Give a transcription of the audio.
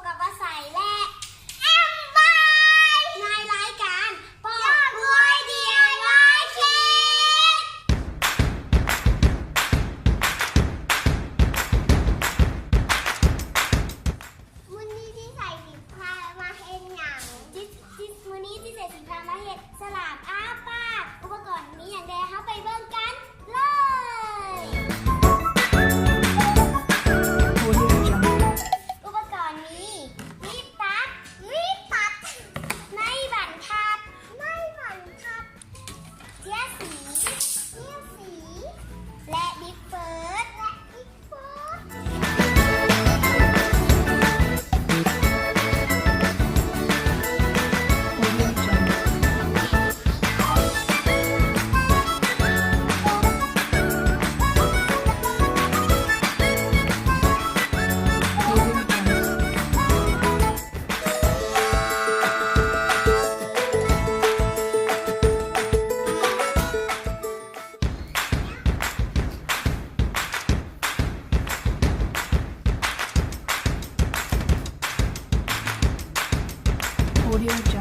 ກັບວ່າໃສ ແລະ ແອມບາຍ ໃນລາຍການປອກກວຍ ດີໄອວາຍ ຄິດ. ມື້ນີ້ຈິໃສຊິພາມາເຮັດຫຍັງ? ຈິ ຈິ ມື້ນີ້ຈິໃສຊິພາມາເຮັດສະຫຼາມອ້າປາກ. ອຸປະກອນມີຫຍັງແດ່? ເຮົາໄປເບິ່ງກັນເລີຍ. ອຸປະກອນມີ ມີດຕັດ ມີດຕັດ ໄມ້ບັນທັດ ໄມ້ບັນທັດ ເຈ້ຍສີ ເຈ້ຍສີ ແລະ ດິກເຟີດ ແລະ ດິກເຟີດ.